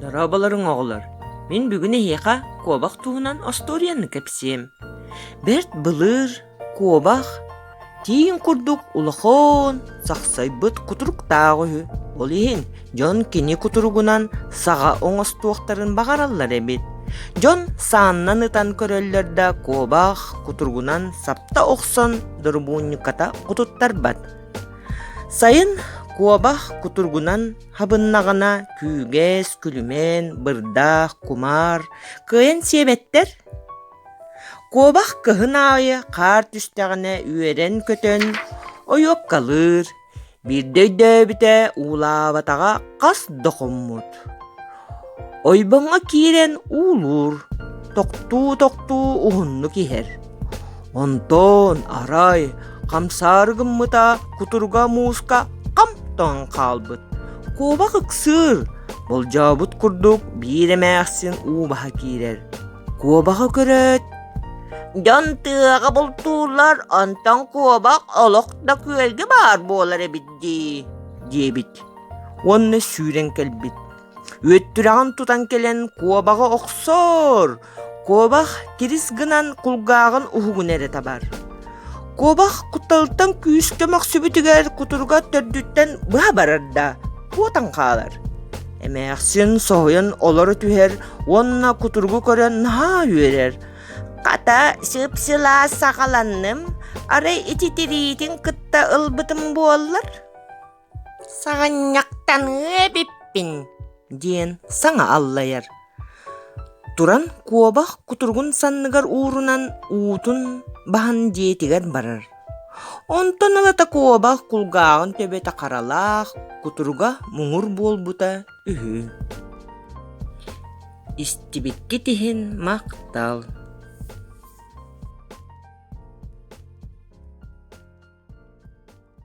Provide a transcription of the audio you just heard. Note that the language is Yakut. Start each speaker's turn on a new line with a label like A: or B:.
A: Дорооболоруҥ оҕолор! Мин бүгүн эһиэхэ куобах туһунан остуоруйаны кэпсиэм. Бэрт былыр куобах тииҥ курдук улахан, сахсайбыт кутуруктаах үһү. Ол иһин дьон кини кутуругунан саҕа оҥостуохтарын баҕараллар эбит. Дьон сааннан ытан көрөллөр да куобах кутуругунан сапта охсон дорубуунньуката кутуттарбат. Сайын куобах кутуругунан хабыннаҕына күүгэс, күлүмэн, бырдаах, кумаар кыайан сиэбэттэр. Куобах кыһын аайы хаар түстэҕинэ үөрэн-көтөн ойуоккалыыр, биирдэ өйдөөбүтэ уулаабатаҕа хас да хоммут. Ойбоҥҥо киирэн уулуур, тохтуу-тохтуу уһуннук иһэр. Онтон арай хамсаары гыммыта кутуруга мууска хам тоҥон хаалбыт. Куобах ыксыыр, болдьообут курдук биир эмээхсин уу баһа киирэр. Куобаҕы көрөөт, «Дьон тыаҕа бултууллар, онтон куобах олох да күөлгэ баар буолар эбит дии» диэбит уонна сүүрэн кэлбит. Үөттүрэҕин тутан кэлэн куобаҕы охсор, куобах кирис гынан кулгааҕын уһугун эрэ табар. Куобах кутталтан күүскэ мөхсүбүтүгэр кутуруга төрдүттэн быһа барар да, куотан хаалар. Эмээхсин соһуйан олоро түһэр уонна кутуругу көрөн наһаа үөрэр. Хата, сып-сылаас саҕаланным, арай ити тириитин кытта ылбытым буоллар «Саҕынньахтаныа эбиппин» диэн саҥа аллайар. Туран куобах кутуругун санныгар уурунан уутун баһан дьиэтигэр барар. Онтон ылата куобах кулгааҕын төбөтө харалаах, кутуруга муҥур буолбута үһү. Истибиккит иһин махтал.